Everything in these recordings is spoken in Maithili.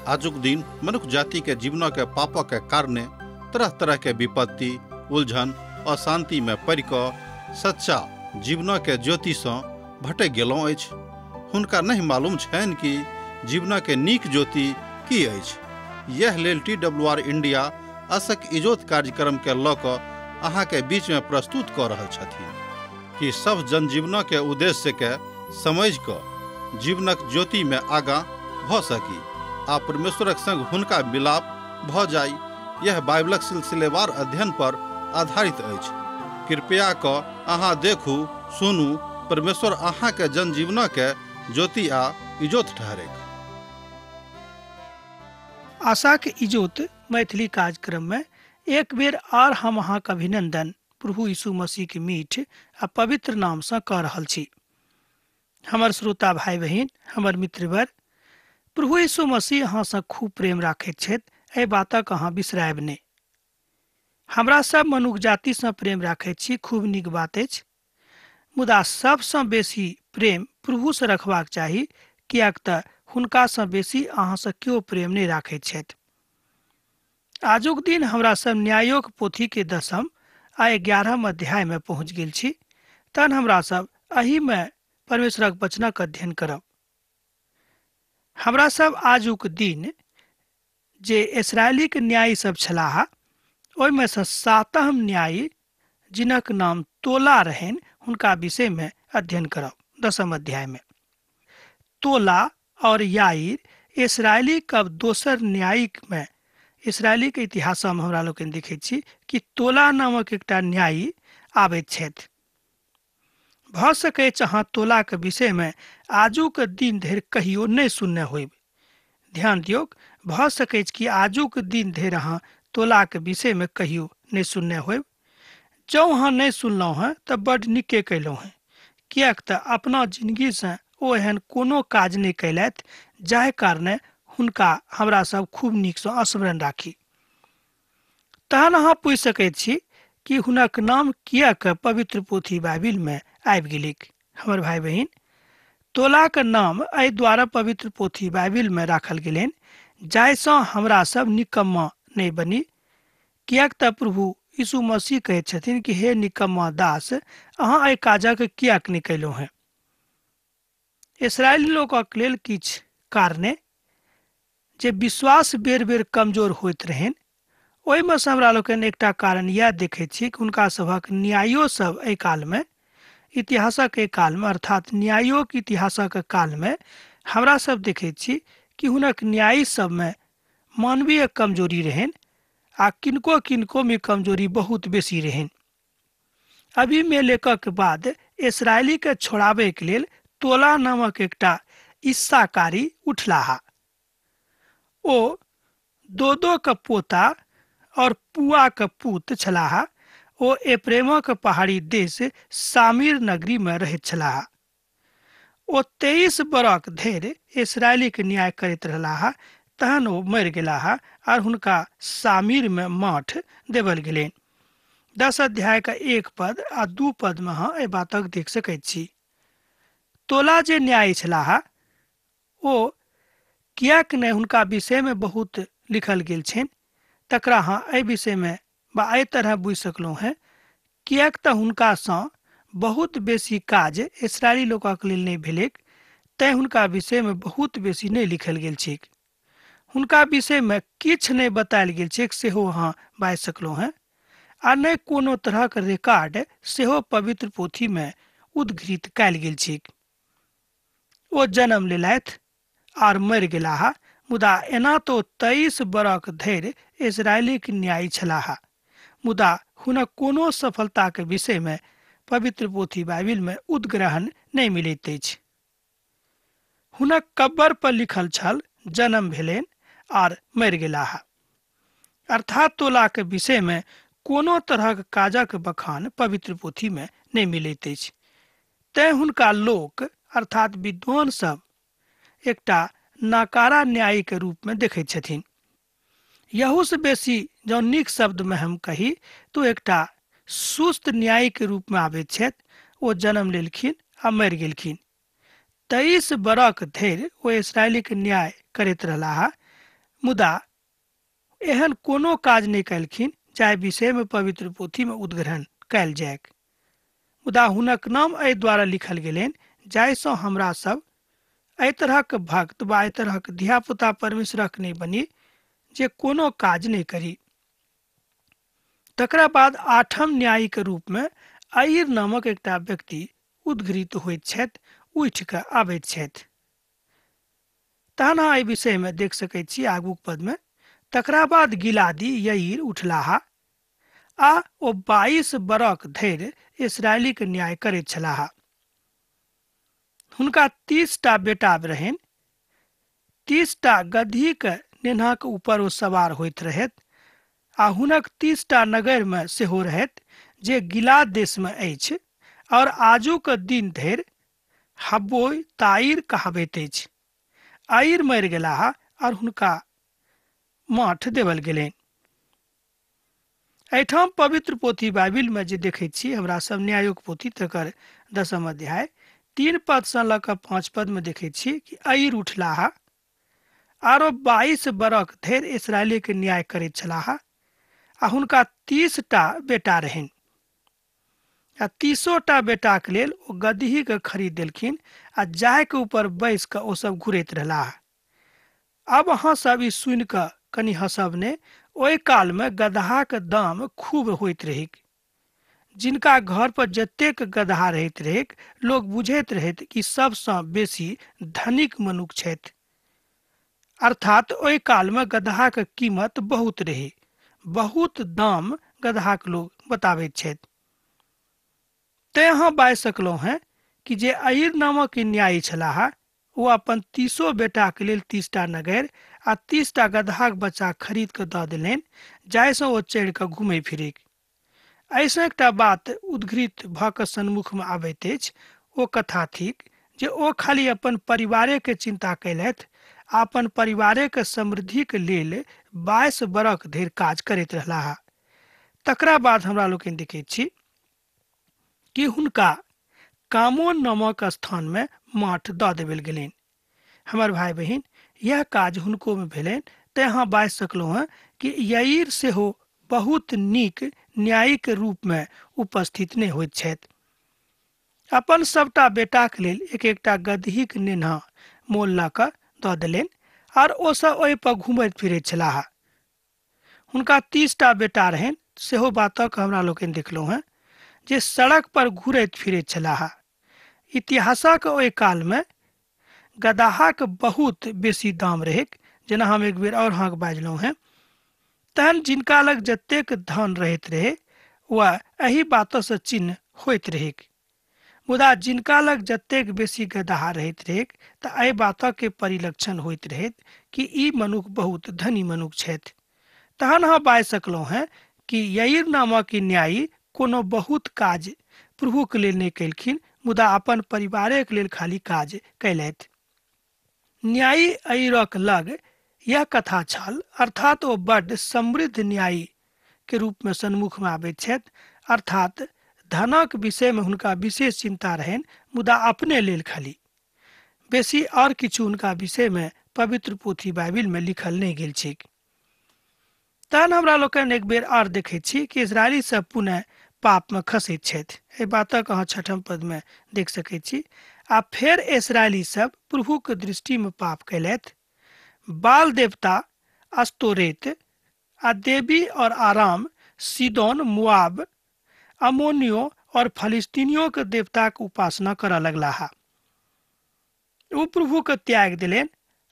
आजुक दिन मनुख जाति के जीवन के पापक के कारणे तरह तरह के विपत्ति, उलझन, अशांति में पड़ि कऽ सच्चा जीवन के ज्योति सँ भटकि गेलहुँ अछि। हुनका नहीं मालूम छनि कि जीवन के नीक ज्योति की अछि। यह लेल TWR India आशक इजोत कार्यक्रम के लऽ कऽ अहाँ के बीच में प्रस्तुत कऽ रहल छथिन कि सब जनजीवन के उद्देश्य के समझ कऽ जीवनक ज्योति में आगाँ भऽ सकी आ परमेश्वरक संग हुनका मिलाप भऽ जाय। यह बाइबलक सिलसिलेवार अध्ययन पर आधारित अछि। कृपया कऽ अहाँ देखू, सुनू, परमेश्वर अहाँ के जनजीवन के ज्योति आ इजोत ठहरेक। आशा के इजोत मैथिली कार्यक्रम में एक बेर आर हम अहाँ के अभिनंदन प्रभु यीशु मसीह के मीठ आ पवित्र नाम से कऽ रहल छी। हमर श्रोता भाई बहिन, हमर मित्रवर, प्रभु यीशु मसीह अहाँ से खूब प्रेम राखैत छथि, एहि बातक अहाँ बिसरायब नहि। हमरा सब मनुख जाति से प्रेम राखैत छी, खूब नीक बात अछि, मुदा सबसँ बेसी प्रेम प्रभु से रखबाक चाही, किएक तऽ हुनका सँ बेसी अहाँ से केओ प्रेम नहि राखैत छथि। आजुक दिन हमरा सब न्यायोक पोथी के 10 आ 11 अध्याय में पहुँच गेल छी। तहन हमरा सब एहि में परमेश्वरक वचनक अध्ययन करब। हमरा सब आजुक दिन जे इसराइलीक न्यायी सब छलाह, ओहिमे सँ 7म न्यायी जिनक नाम तोला रहनि, हुनका विषय में अध्ययन करब 10 अध्याय में। तोला और याईर इसराइली कब दोसर न्यायिक में इसराइली के इतिहास में हमरा लोकनि देखै छी कि तोला नामक एकटा न्यायी आबैत छथि। भऽ सकैछ अहाँ तोला के विषय में आजुक दिन धरि कहियो नहि सुनने होइब। ध्यान दियौक, भऽ सकैछ कि आजुक दिन धरि अहाँ तोला के विषय में कहियो नहि सुनने होइब। जँ अहाँ नहि सुनलहुँ हेँ तऽ बड्ड नीके कयलहुँ हेँ, किएक तऽ अपना जिनगीसँ ओ एहन कोनो काज नहि कयलथि जाहि कारणे हुनका हमरा सब खूब नीकसँ स्मरण राखी। तहन अहाँ पूछि सकैत छी कि हुनक नाम किएक पवित्र पोथी बाइबिल में आबि गेलैक। हमर भाई बहिन, तोलाक नाम एहि द्वारा पवित्र पोथी बाइबिल में राखल गेलनि जाहिसँ हमरा सब निकम्मा नहि बनी, किएक तऽ प्रभु यीशु मसीह कहैत छथिन कि हे निकम्मा दास, अहाँ एहि काजक किएक नहि कयलहुँ हेँ। इसराइली लोकक लेल किछु कारणे जे विश्वास बेर बेर कमजोर होइत रहनि, ओहिमे सँ हमरा लोकनि एकटा कारण इएह देखैत छी कि हुनका सभक न्यायो सब एहि कालमे, इतिहासक एहि कालमे, अर्थात न्यायोक इतिहासक कालमे हमरा सब देखैत छी कि हुनक न्यायी सबमे मानवीय कमजोरी रहनि आ किनको किनको में कमजोरी बहुत बेसी रहनि। अबीमेलेकक बाद इसराइली के छोड़ाबैके लेल तोला नामक एकटा ईसाकारी उठलाहा। ओ दोदो के पोता और पुआ के पूत छलाहा। ओ एप्रेमक पहाड़ी देश सामीर नगरी में रहैत छलाहा। ओ 23 बरख धरि इसराइली के न्याय करैत रहलाहा। तहन ओ मरि गेलाहा और हुनका सामीर में माठ देवल गेलनि। 10 अध्याय का 1 पद आ 2 पद में अहाँ एहि बातक देख सकैत छी। तोला जे न्यायी छलाहा ओ किएक नहि हुनका विषय में बहुत लिखल गेल छनि, तकरा अहाँ एहि विषय में बा एहि तरह बुझि सकलहुँ हेँ, किएक तऽ हुनकासँ बहुत बेसी काज इसराइली लोकक लेल नहि भेलैक, तैँ हुनका विषय में बहुत बेसी नहि लिखल गेल छैक। हुनका विषय में किछु नहि बतायल गेल छैक सेहो अहाँ बाजि सकलहुँ हेँ, आ नहि कोनो तरहक रिकॉर्ड सेहो पवित्र पोथी में उद्घृत कयल गेल छैक। ओ जन्म लेलथि आर मरि गेलाह, मुदा एना तो 23 बरख धरि इसराइलीक न्यायी छलाह, मुदा हुनक कोनो सफलताके विषय में पवित्र पोथी बाइबिल में उद्ग्रहण नहि मिलैत अछि। हुनक कब्बर पर लिखल छल जन्म भेलनि आर मरि गेलाह, अर्थात तोलाके विषय में कोनो तरहक काजक बखान पवित्र पोथी में नहि मिलैत अछि। तैं हुनका लोक अर्थात विद्वान सब एकटा नाकारा न्यायी के रूप में देखैत छथिन। यहू से बेसी जँ नीक शब्द में हम कही तो एकटा सुस्त न्यायी के रूप में आबैत छथि। ओ जन्म लेलखिन आ मरि गेलखिन। 23 बरख धरि ओ इसराइली के न्याय करैत रहलाह। मुदा एहन कोनो काज नहि कयलखिन जाहि विषयमे पवित्र पोथीमे उद्ग्रहण कयल जाय। मुदा हुनक नाम एहि द्वारा लिखल गेलनि जाहिसँ हमरा सब एहि तरहक भक्त वा एहि तरहक धियापुता परमेश्वरक नहि बनी जे कोनो काज नहि करी। तकरा बाद आठम न्यायीके रूपमे अयीर नामक एकटा व्यक्ति उद्घृत होइत छथि, उठि कऽ आबैत छथि। तहन अहाँ एहि विषयमे देख सकैत छी आगूक पदमे, तकरा बाद गिलादी यईर उठलाह आ ओ 22 बरख धरि इसराइलीके न्याय करैत छलाह। हुनका 30टा बेटा रहनि। 30टा गदहीके नेन्हाके ऊपर ओ सवार होइत रहैत आ हुनक 30टा नगरमे सेहो रहैत जे गिलाद देशमे अछि और आजुक दिन धरि हब्बोय ताइर कहाबैत अछि। आइर मरि गेलाह और हुनका माठ देवल गेलनि। एहिठाम पवित्र पोथी बाइबिलमे जे देखैत छी हमरा सब न्यायोक पोथी तकर 10 अध्याय 3 पदसँ लऽ कऽ 5 पदमे देखैत छी कि अयीर उठलाह आरो 22 बरख धरि इसराइलीके न्याय करैत छलाह आ हुनका 30टा बेटा रहनि आ 30टा बेटाके लेल ओ गदहीके खरीद देलखिन आ जायके ऊपर बैस कऽ ओ सब घुरैत रहलाह। अब अहाँ सब ई सुनि कऽ कनि हँसब ने, ओहि कालमे गदहाके दाम खूब होइत रहैक। जिनका घर पर जतेक गदहा रहैत रहैक लोक बुझैत रहैत कि सबसँ बेसी धनिक मनुख छथि। अर्थात ओहि कालमे गदहाके कीमत बहुत रहै, बहुत दाम गदहाके लोक बताबैत छथि। तेँ अहाँ बाजि सकलहुँ हेँ कि जे अयीर नामक न्यायी छलाह ओ अपन 30 बेटाके लेल 30टा नगर आ 30टा गदहाक बच्चा खरीद कऽ दऽ देलनि जाहिसँ ओ चढ़ि कऽ घुमै फिरैक। एहिसँ एकटा बात उद्घृत भऽ कऽ सन्मुखमे आबैत अछि, ओ कथा थिक जे ओ खाली अपन परिवारेके चिन्ता कयलथि आ अपन परिवारेके समृद्धिके लेल 22 बरख धरि काज करैत रहलाह। तकरा बाद हमरा लोकनि देखैत छी कि हुनका कामोन नामक स्थानमे माठ दऽ देबल गेलनि। हमर भाई बहिन, यह काज हुनकोमे भेलनि। तेँ अहाँ बाजि सकलहुँ हेँ कि यईर सेहो बहुत नीक न्यायिक रूपमे उपस्थित नहि होइत छथि। अपन सबटा बेटाके लेल एक एकटा गदहीक नेन्हा मोल लऽ कऽ दऽ देलनि आर ओसभ ओहिपर घुमैत फिरैत छलाह। हुनका 30टा बेटा रहनि, सेहो बातक हमरा लोकनि देखलहुँ हेँ जे सड़क पर घुरैत फिरैत छलाह। इतिहासक ओहि कालमे गदहाक बहुत बेसी दाम रहैक, जेना हम एक बेर और अहाँके बाजलहुँ हेँ। तहन जिनका लग जतेक धन रहैत रहै वह एहि बातसँ चिन्ह होइत रहैक। मुदा जिनका लग जतेक बेसी गदहा रहैत रहैक तऽ एहि बातके परिलक्षण होइत रहैत कि ई मनुख बहुत धनी मनुख छथि। तहन अहाँ बाजि सकलहुँ हेँ कि यईर नामक न्यायी कोनो बहुत काज प्रभुके लेल नहि कयलखिन, मुदा अपन परिवारेके लेल खाली काज कयलथि। न्यायी अयीरक लग यह कथा छल, अर्थात ओ बड्ड समृद्ध न्यायी के रूपमे सन्मुखमे आबैत छथि। अर्थात धनक विषयमे हुनका विशेष चिन्ता रहनि, मुदा अपने लेल खाली बेसी और किछु हुनका विषयमे पवित्र पोथी बाइबिलमे लिखल नहि गेल छैक। तहन हमरा लोकनि एक बेर और देखैत छी कि इजरायली सब पुनः पापमे खसैत छथि। एहि बातक अहाँ 6 पदमे देख सकैत छी। आ फेर इसराइली सब प्रभुके दृष्टिमे पाप कयलथि। बाल देवता अस्तोरेत आ देवी और आराम, सीदोन, मुआब, अमोनियो और फलिस्तीनियों के देवता के उपासना करऽ लगलाह। ओ प्रभु के त्याग देलनि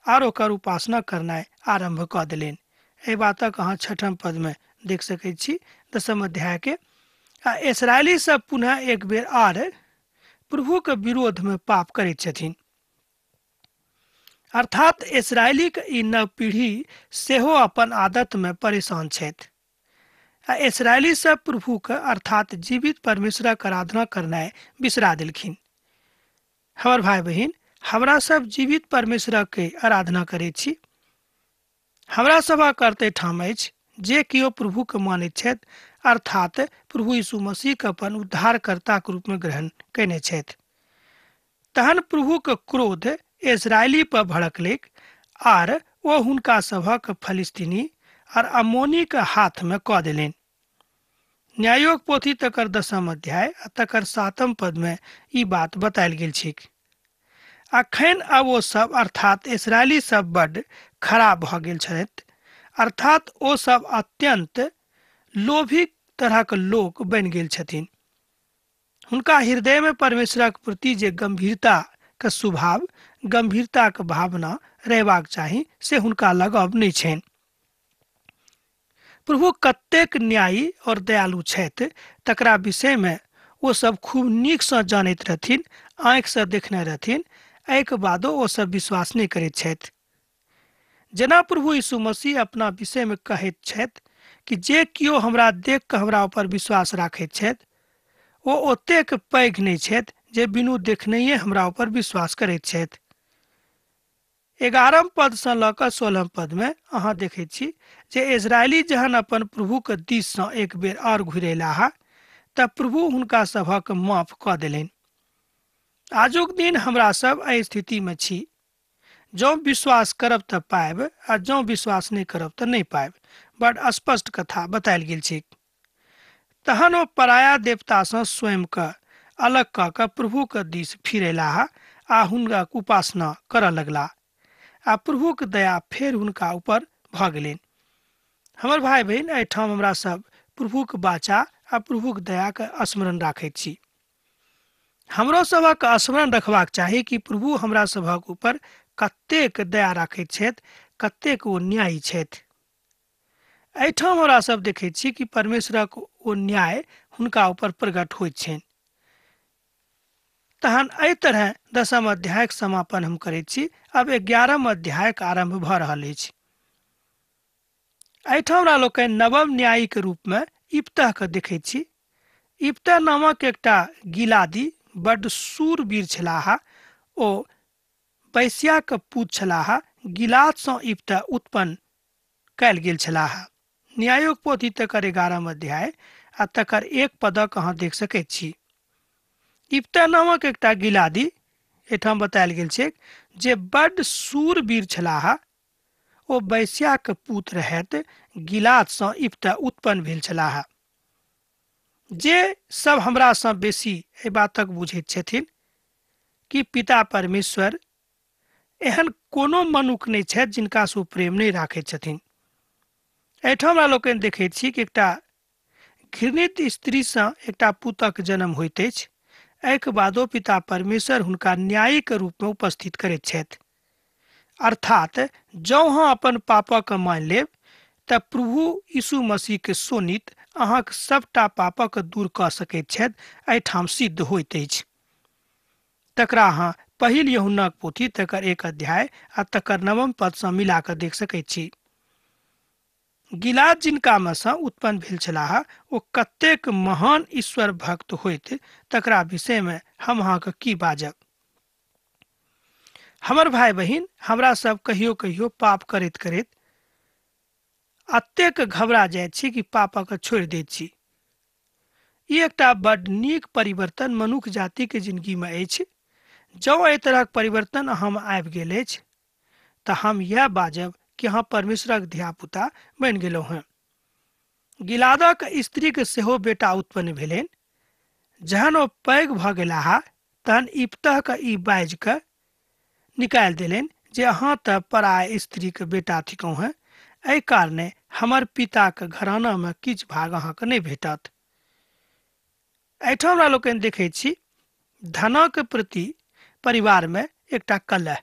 आर ओकर उपासना करनाइ आरम्भ कऽ देलनि। एहि बातक अहाँ 6 पदमे देख सकैत छी 10 अध्याय के। आ इसराइली सब पुनः एक बेर आर प्रभु के विरोध में पाप करैत छथिन। अर्थात इसराइली के ई नव पीढ़ी सेहो अपन आदत में परेशान छथि। आ इसराइली सब प्रभु के अर्थात जीवित परमेश्वरक आराधना करनाइ बिसरा देलखिन। हमर भाई बहिन, हमरा सब जीवित परमेश्वर के आराधना करै छी। हमरा सभक करते ठाम अछि जे केओ प्रभु के मानैत छथि, अर्थात प्रभु यीशु मसीह के अपन उद्धारकर्ता के रूप में ग्रहण कयने छथि। तहन प्रभु के क्रोध इजरायली पर भड़कलैक आर ओ हुनका सभक फलिस्तीनी और अमोनी के हाथ में कऽ देलनि। न्यायोक पोथी तकर 10 अध्याय आ तकर 7 पद में ई बात बतायल गेल छैक। अखन अब ओ सब अर्थात इसराइली सब बड खराब भऽ गेल छथि, अर्थात ओ सब अत्यंत लोभी तरहक लोक बनि गेल छथिन। हुनका हृदय में परमेश्वरक प्रति जे गंभीरता के स्वभाव, गंभीरता के भावना रहबाक चाही से हुनका लग अब नहि छनि। प्रभु कतेक न्यायी और दयालु छथि तकरा विषय में ओ सब खूब नीक सँ जानैत रहथिन, आँखि सँ देखने रहथिन। एहिके बादो ओ सब विश्वास नहि करैत छथि। जेना प्रभु यीशु मसीह अपना विषय में कहैत छथि कि जे केओ हमरा देख कऽ हमरा ऊपर विश्वास राखैत छथि ओ ओतेक पैघ नहि छथि जे बिनु देखनहिए हमरा ऊपर विश्वास करैत छथि। 11 पद सँ लऽ कऽ 16 पद में अहाँ देखैत छी जे इजरायली जहन अपन प्रभु के दिस सँ एक बेर और घुरेलाह तऽ प्रभु हुनका सभक माफ कऽ देलनि। आजुक दिन हमरा सब एहि स्थिति में छी। जँ विश्वास करब तऽ पायब आ जँ विश्वास नहि करब तऽ नहि पायब। बड स्पष्ट कथा बतायल गेल छै। तहन ओ पराया देवता सँ स्वयं के अलग कऽ कऽ प्रभु के दिस फिरेलाह आ हुनका उपासना करऽ लगलाह आ प्रभु के दया फेर हुनका ऊपर भऽ गेलनि। हमर भाई बहिन, एहिठाम हमरा सब प्रभु के वाचा आ प्रभु के दया के स्मरण राखैत छी। हमरो सभक स्मरण रखबाक चाही कि प्रभु हमरा सभक ऊपर कतेक दया राखैत छथि, कतेक ओ न्यायी छथि। एहिठाम हमरा सब देखैत छी कि परमेश्वरक ओ न्याय हुनका ऊपर प्रकट होइत छनि। तहन एहि तरह 10 अध्यायक समापन हम करैत छी। अब 11 अध्यायक आरंभ भऽ रहल अछि। एहिठाम हमरा लोकनि नवम न्यायी के रूप में इप्तह के देखैत छी। इप्तह नामक एकटा गिलादी बड्ड शूरवीर छलाह। ओ बैस्या के पूत छलाह। गिलाद सँ इप्तह उत्पन्न कयल गेल छलाह। न्यायोक पोथी तकर 11 अध्याय आ तकर 1 पदक अहाँ देख सकैत छी। इप्तह नामक एकटा गिलादी एहिठाम बतायल गेल छैक जे बड्ड शूरवीर छलाह। ओ बैस्या के पूत रहैत गिलाद सँ इप्तह उत्पन्न भेल छलाह। जे सब हमरा सँ बेसी एहि बातक बुझैत छथिन कि पिता परमेश्वर एहन कोनो मनुख नहि छथि जिनका सँ ओ प्रेम नहि राखैत छथिन। एहिठाम हमरा लोकनि देखैत छी कि एकटा घृणित स्त्री सँ एकटा पुतक जन्म होइत अछि। एहिके बादो पिता परमेश्वर हुनका न्यायी के रूप में उपस्थित करैत छथि। अर्थात जँ अहाँ अपन पापक मानि लेब तऽ प्रभु यीशु मसीह के शोणित अहाँक सबटा पापक दूर कऽ सकैत छथि। एहिठाम सिद्ध होइत अछि। तकरा अहाँ पहिल यूहन्नाक पोथी तकर 1 अध्याय आ तकर 9 पद सँ मिला कऽ देख सकैत छी। गिलाद जिनका में सँ उत्पन्न भेल छलाह ओ कतेक महान ईश्वर भक्त होइत तकरा विषय में हम अहाँके की बाजब। हमर भाई बहिन, हमरा सब कहियो कहियो पाप करैत करैत अतेक घबरा जाइत छी कि पापक छोड़ि दैत छी। ई एकटा बड नीक परिवर्तन मनुख जाति के जिंदगी में अछि। जँ एहि तरहक परिवर्तन हम आबि गेल अछि तऽ हम यह बाजब कि अहाँ परमेश्वरक धियापुता बनि गेलहुँ हेँ। गिलादक स्त्रीके सेहो बेटा उत्पन्न भेलनि। जहन ओ पैघ भऽ गेलाह तहन इप्तहके ई बाजि कऽ निकालि देलनि जे अहाँ तऽ पराय स्त्रीके बेटा थिकहुँ हेँ, एहि कारणे हमर पिताके घरानामे किछु भाग अहाँके नहि भेटत। एहिठाम हमरा लोकनि देखै छी धनक प्रति परिवारमे एकटा कलह।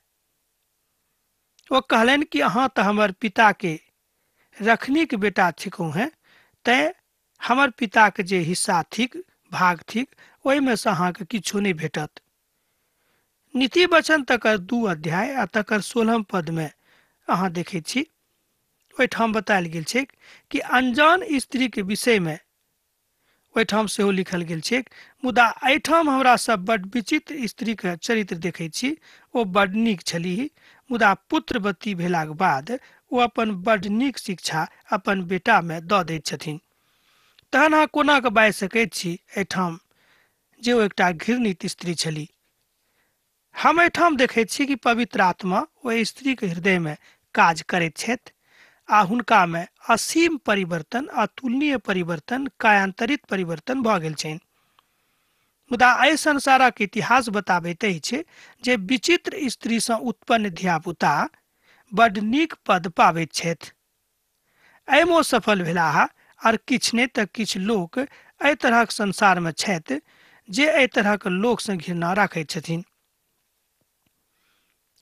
ओ कहलनि कि अहाँ तऽ हमर पिताके रखनीके बेटा थिकहुँ हेँ, तैँ हमर पिताके जे हिस्सा थिक, भाग थिक, ओहिमे सँ अहाँके किछु नहि भेटत। नीति वचन तकर 2 अध्याय आ तकर 16 पदमे अहाँ देखै छी। ओहिठाम बतायल गेल छैक कि अनजान स्त्रीके विषयमे ओहिठाम सेहो लिखल गेल छैक। मुदा एहिठाम हमरा सब बड विचित्र स्त्रीके चरित्र देखै छी। ओ बड नीक छलीह, मुदा पुत्रवती भेलाक बाद ओ अपन बड नीक शिक्षा अपन बेटामे दऽ दैत छथिन। तहन अहाँ कोना कऽ बाजि सकैत छी एहिठाम जे ओ एकटा घृणित स्त्री छली। हम एहिठाम देखै छी कि पवित्र आत्मा ओहि स्त्रीके हृदयमे काज करैत छथि आ हुनकामे असीम परिवर्तन, अतुलनीय परिवर्तन, कायांतरित परिवर्तन भऽ गेल छनि। मुदा एहि संसारक इतिहास बताबैत अछि जे विचित्र स्त्रीसँ उत्पन्न धियापुता बड नीक पद पाबैत छथि। एहिमे ओ सफल भेलाह आर किछु नहि तऽ किछु लोक एहि तरहक संसारमे छथि जे एहि तरहक लोकसँ घृणा राखैत छथिन।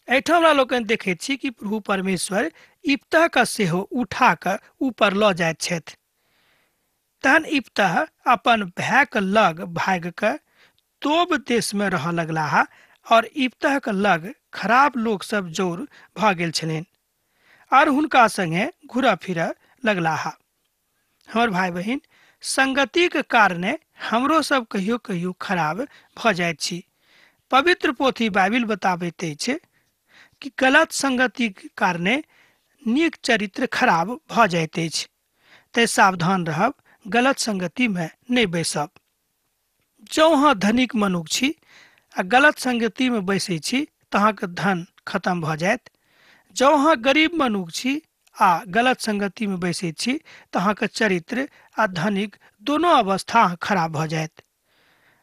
एहिठाम हमरा लोकनि देखैत छी कि प्रभु परमेश्वर इप्तहके सेहो उठा कऽ ऊपर लऽ जाइत छथि। तहन इप्तह अपन भायके लग भागि कऽ तोब देशमे रहऽ लगलाह और इप्तहके लग खराब लोक सब जोर भऽ गेल छलनि और हुनका संगे घुरऽ फिरऽ लगलाह। हमर भाय बहिन, संगतिके कारणे हमरो सब कहियो कहियो खराब भऽ जाइत छी। पवित्र पोथी बाइबिल बताबैत अछि कि गलत संगतिके कारणे नीक चरित्र खराब भऽ जाइत अछि। तैं सावधान रहब, गलत संगतिमे नहि बैसब। जँ अहाँ धनिक मनुख छी आ गलत संगतिमे बैसै छी तऽ अहाँके धन खतम भऽ जायत। जँ अहाँ गरीब मनुख छी आ गलत संगतिमे बैसै छी तऽ अहाँके चरित्र आ धनिक दोनो अवस्था खराब भऽ जायत।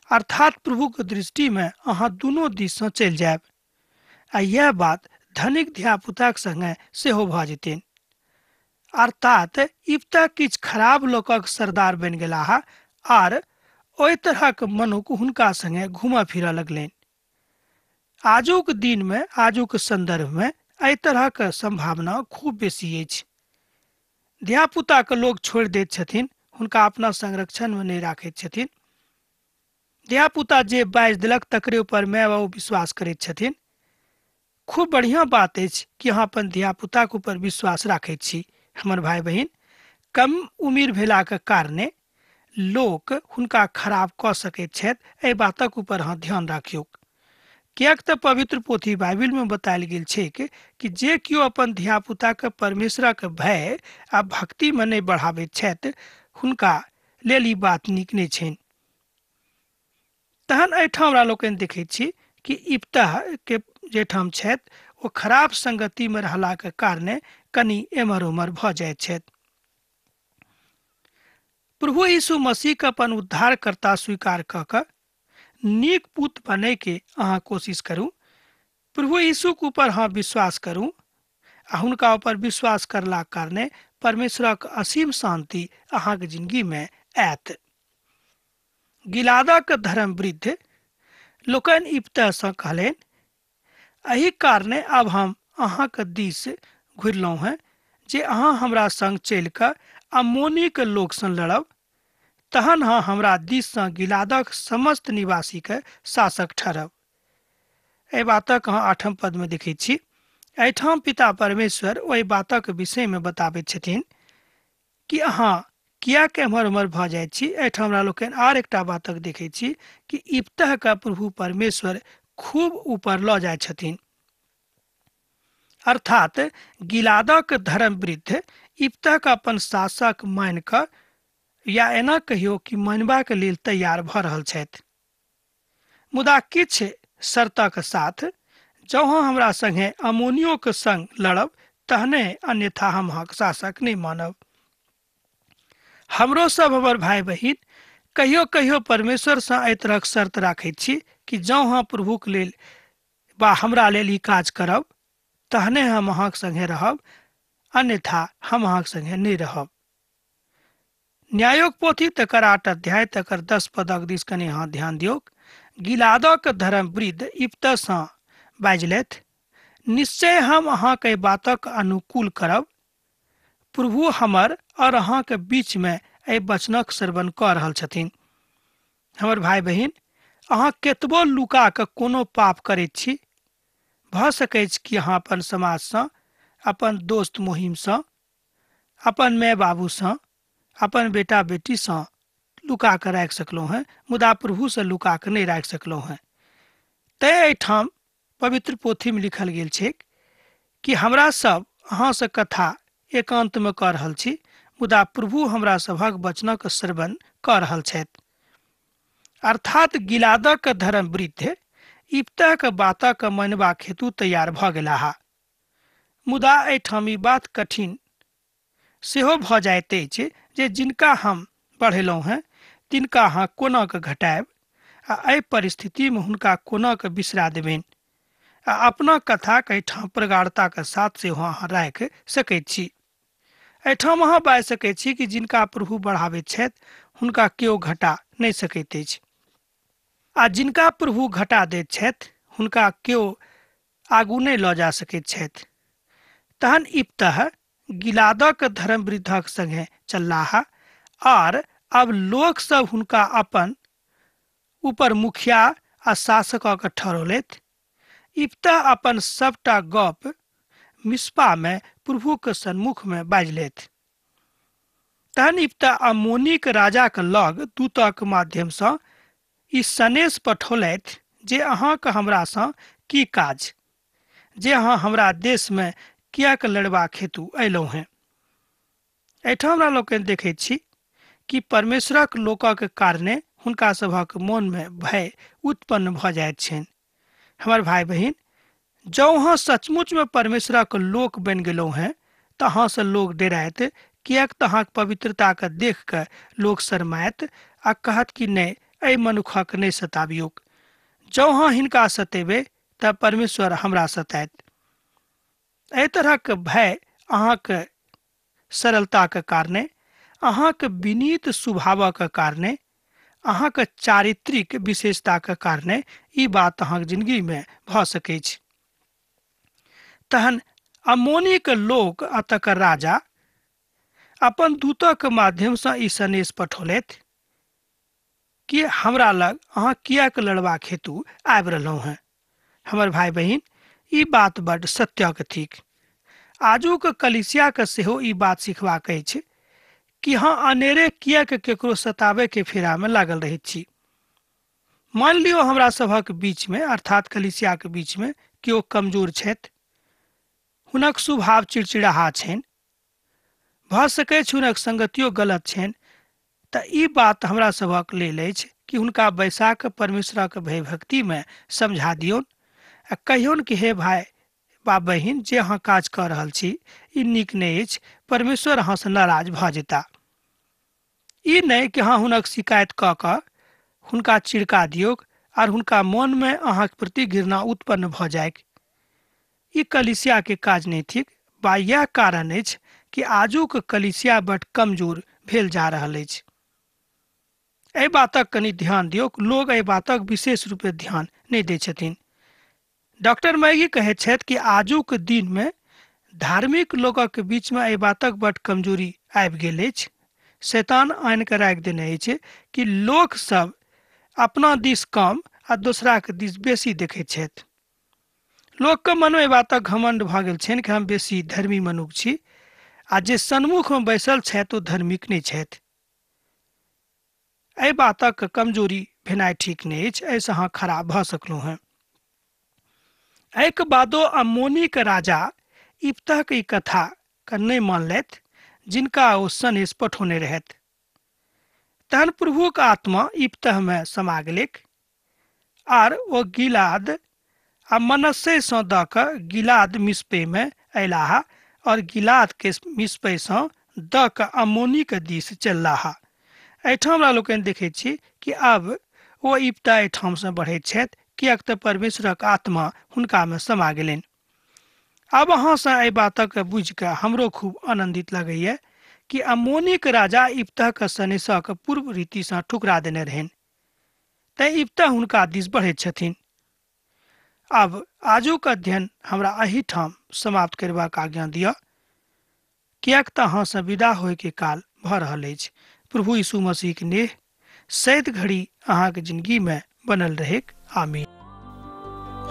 अर्थात प्रभुके दृष्टिमे अहाँ दुनू दिससँ चलि जायब आ इएह बात धनिक धियापुताक संगे सेहो भऽ जेतनि। अर्थात इप्तह किछु खराब लोकक सरदार बनि गेलाह आर ओहि तरहक मनुख हुनका संगे घूमऽ फिरऽ लगलनि। आजुक दिनमे, आजुक संदर्भमे एहि तरहक संभावना खूब बेसी अछि। धियापुताके लोक छोड़ि दैत छथिन, हुनका अपना संरक्षणमे नहि राखैत छथिन। धियापुता जे बाजि देलक तकरे ऊपर माय बाबू विश्वास करैत छथिन। खूब बढ़िआँ बात अछि कि अहाँ अपन धियापुताके ऊपर विश्वास राखैत छी। हमर भाय बहिन, कम उम्र भेलाके कारणे लोक हुनका खराब कऽ सकैत छथि, एहि बातक ऊपर अहाँ ध्यान राखियौ। किएक तऽ पवित्र पोथी बाइबिलमे बतायल गेल छैक कि जे केओ अपन धियापुताके परमेश्वरक भय आ भक्तिमे नहि बढ़ाबैत छथि हुनका लेल ई बात नीक नहि छनि। तहन एहिठाम हमरा लोकनि देखैत छी कि इप्तह के जाहिठाम छथि ओ खराब संगतिमे रहलाके कारणे कनि एम्हर ओम्हर भऽ जाइत छथि। प्रभु यीशु मसीहके अपन उद्धारकर्ता स्वीकार कऽ कऽ नीक पुत बनैके अहाँ कोशिश करू। प्रभु यीशुके ऊपर अहाँ विश्वास करू आ हुनका ऊपर विश्वास करलाक कारणे परमेश्वरक असीम शान्ति अहाँके जिंदगीमे आयत। गिलादक धर्म वृद्ध लोकनि इप्तहसँ कहलनि, एहि कारणे आब हम अहाँके दिस घुरलहुँ हेँ जे अहाँ हमरा संग चलि कऽ अम्मोनीके लोकसँ लड़ब, तहन अहाँ हमरा दिससँ गिलादक समस्त निवासीके शासक ठहरब। एहि बातक अहाँ 8 पदमे देखैत छी। एहिठाम पिता परमेश्वर ओहि बातक विषयमे बताबैत छथिन कि अहाँ किएक एम्हर ओम्हर भऽ जाइत छी। एहिठाम हमरा लोकनि आर एकटा बातक देखैत छी कि इप्तहके प्रभु परमेश्वर खूब ऊपर लऽ जाइत छथिन। अर्थात गिलादक धर्मवृद्ध इप्तहके अपन शासक मानि कऽ या एना कहियो कि मानबाक लेल तैयार भऽ रहल छथि, मुदा किछु शर्तक साथ। जँ अहाँ हमरा संगे अमोनियोके संग लड़ब तहने, अन्यथा हम अहाँके शासक नहि मानब। हमरो सब हमर भाय बहिन कहियो कहियो परमेश्वरसँ एहि तरहक शर्त राखैत छी कि जँ अहाँ प्रभुके लेल वा हमरा लेल ई काज करब तहने हम अहाँके संगे रहब, अन्यथा हम अहाँके संगे नहि रहब। न्यायोक पोथी तकर 8 अध्याय तकर 10 पदक दिस कनि अहाँ ध्यान दियौक। गिलादक धर्म वृद्ध इप्तहसँ बाजलथि, निश्चय हम अहाँके बातक अनुकूल करब। प्रभु हमर और अहाँके बीचमे एहि वचनक श्रवण कऽ रहल छथिन। हमर भाय बहिन, अहाँ केतबो लुका कऽ कोनो पाप करैत छी, भऽ सकैछ कि अहाँ अपन समाजसँ, अपन दोस्त मोहिमसँ, अपन माय बाबूसँ, अपन बेटा बेटीसँ लुका कऽ राखि सकलहुँ हेँ, मुदा प्रभुसँ लुका कऽ नहि राखि सकलहुँ हेँ। तैँ एहिठाम पवित्र पोथीमे लिखल गेल छैक कि हमरा सब अहाँसँ कथा एकान्तमे कऽ रहल छी, मुदा प्रभु हमरा सभक वचनक श्रवण कऽ रहल छथि। अर्थात गिलादक धर्म वृद्ध इप्तहक बातक मानबाक हेतु तैयार भऽ गेलाह। मुदा एहिठाम ई बात कठिन सेहो भऽ जाइत अछि जे जिनका हम बढ़ेलहुँ हेँ तिनका अहाँ कोना कऽ घटायब आ एहि परिस्थितिमे हुनका कोना कऽ बिसरा देबनि। आ अपना कथाके एहिठाम प्रगाढ़ताके साथ सेहो अहाँ राखि सकैत छी। एहिठाम अहाँ बाजि सकैत छी कि जिनका प्रभु बढ़ाबैत छथि हुनका केओ घटा नहि सकैत अछि, आ जिनका प्रभु घटा दैत छथि हुनका केओ आगू नहि लऽ जा सकैत छथि। तहन इप्तह गिलादक धर्मवृद्धक संगे चललाह आर अब लोक सब हुनका अपन ऊपर मुखिया आ शासकक ठहरौलथि। इप्तह अपन सबटा गप मिस्पा में प्रभु के सन्मुख में बाजि लेथि। तहन इप्तह अम्मोनीक राजा के लग दूतक माध्यम सँ ई सनेस पठौलथि जे अहाँके हमरा सँ की काज, जे अहाँ हमरा देश में किएक लड़बाक हेतु अयलहुँ हेँ। एहिठाम हमरा लोकनि देखैत छी कि परमेश्वरक लोकक कारणे हुनका सभक मोन में भय उत्पन्न भऽ जाइत छनि। हमर भाई बहिन, जँ अहाँ सचमुच में परमेश्वरक लोक बनि गेलहुँ हेँ तऽ अहाँसँ लोक डेरायत, किएक तऽ अहाँक पवित्रताके देख कऽ लोक शरमायत आ कहत कि नहि, एहि मनुखक नहि सताबियौक। जँ अहाँ हिनका सतेबै तऽ परमेश्वर हमरा सतायत। एहि तरहक भय अहाँक सरलताक कारणे, अहाँक विनीत स्वभावक कारणे, अहाँक चारित्रिक विशेषताक कारणे ई बात अहाँक जिंदगी में भऽ सकैछ। तहन अम्मोनीक लोक आ तकर राजा अपन दूतक माध्यम सँ ई सनेस पठौलथि कि हमरा लग अहाँ किएक लड़बाक हेतु आबि रहलहुँ हेँ। हमर भाई बहिन, ई बात बड्ड सत्यक थिक। आजुक कलीसियाके सेहो ई बात सिखबाक अछि कि हाँ अनेरे किएक केकरो सताबे के फेरा में लागल रहैत छी। मान लियौ हमरा सभक बीच में, अर्थात कलीसिया के बीच में केओ कमजोर छथि, हुनक स्वभाव चिड़चिड़ाहा छनि, भऽ सकैछ हुनक संगतियो गलत छनि, तऽ ई बात हमरा सभक लेल अछि कि हुनका बैसा कऽ परमेश्वरक भयभक्ति में समझा दियौन आ कहियौन कि हे भाई बा बहिन, जे अहाँ काज कऽ रहल छी ई नीक नहि अछि, परमेश्वर अहाँसँ नाराज भऽ जेता। ई नहि कि अहाँ हुनक शिकायत कऽ कऽ हुनका चिड़का दियौक आर हुनका मन में अहाँक प्रति घृणा उत्पन्न भऽ जाइक। ई कलीसिया के काज नहि थिक। बा इएह कारण अछि कि आजुक कलीसिया बड कमजोर भेल जा रहल अछि। एहि बातक कनि ध्यान दियौक, लोग एहि बातक विशेष रूपे ध्यान नहि दै छथिन। डॉक्टर मैगी कहैत छथि कि आजुक दिन में धार्मिक लोकक बीच में एहि बातक बड कमजोरी आबि गेल अछि। शैतान आनि कऽ राखि देने अछि कि लोक सब अपना दिस कम आ दोसराके दिस बेसी देखैत छथि। लोकके मनमे एहि बातक घमंड भऽ गेल छनि कि हम बेसी धर्मी मनुख छी आ जे सन्मुखमे बैसल छथि ओ धार्मिक नहि छथि। एहि बातक कमजोरी भेनाइ ठीक नहि अछि, एहिसँ अहाँ खराब भऽ सकलहुँ हेँ। एहिके बादो अम्मोनीक राजा इप्तहक ई कथा के नहि मानलथि जिनका ओ सनेस पठौने रहथि। तहन प्रभुक आत्मा इप्तह में समा गेलैक आर ओ गिलाद आ मनस्से सँ दऽ कऽ गिलाद मिस्पे में अयलाह और गिलाद के मिस्पे सँ दऽ कऽ अम्मोनीक दिस चललाह। एहिठाम हमरा लोकनि देखैत छी कि आब ओ इप्तह एहिठाम सँ बढ़ैत छथि, किएक तऽ परमेश्वरक आत्मा हुनका में समा गेलनि। आब अहाँसँ एहि बातक बुझि कऽ हमरो खूब आनन्दित लगैए कि अम्मोनीक राजा इप्तहक सनेसक पूर्व रीतिसँ ठुकरा देने रहनि, तैँ इप्तह हुनका दिस बढ़ैत छथिन। आब आजुक अध्ययन हमरा एहिठाम समाप्त करबाक आज्ञा दिअ, किएक तऽ अहाँसँ विदा होयके काल भऽ रहल अछि। प्रभु यीशु मसीहक नेह सैद घड़ी अहाँके जिंदगी में बनल रहेक। आमीन।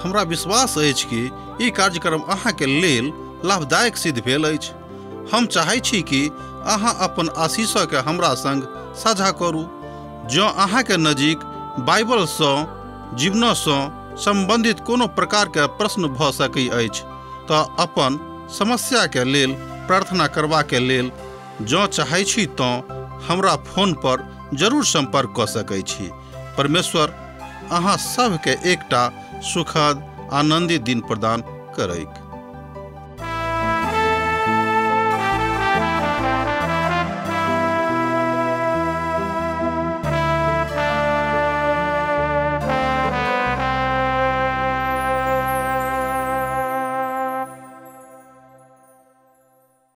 हमरा विश्वास अछि कि ई कार्यक्रम अहाँके लेल लाभदायक सिद्ध भेल अछि। हम चाहै छी कि अहाँ अपन आशीषके हमरा संग साझा करू। जँ अहाँके नजीक बाइबलसँ जीवनसँ सम्बन्धित कोनो प्रकारके प्रश्न भऽ सकै अछि तऽ अपन समस्याके लेल प्रार्थना करबाके लेल जँ चाहै छी तऽ हमरा फोन पर जरूर सम्पर्क कऽ सकै छी। परमेश्वर अहाँ सबके एकटा सुखद आनन्दित दिन प्रदान करैक।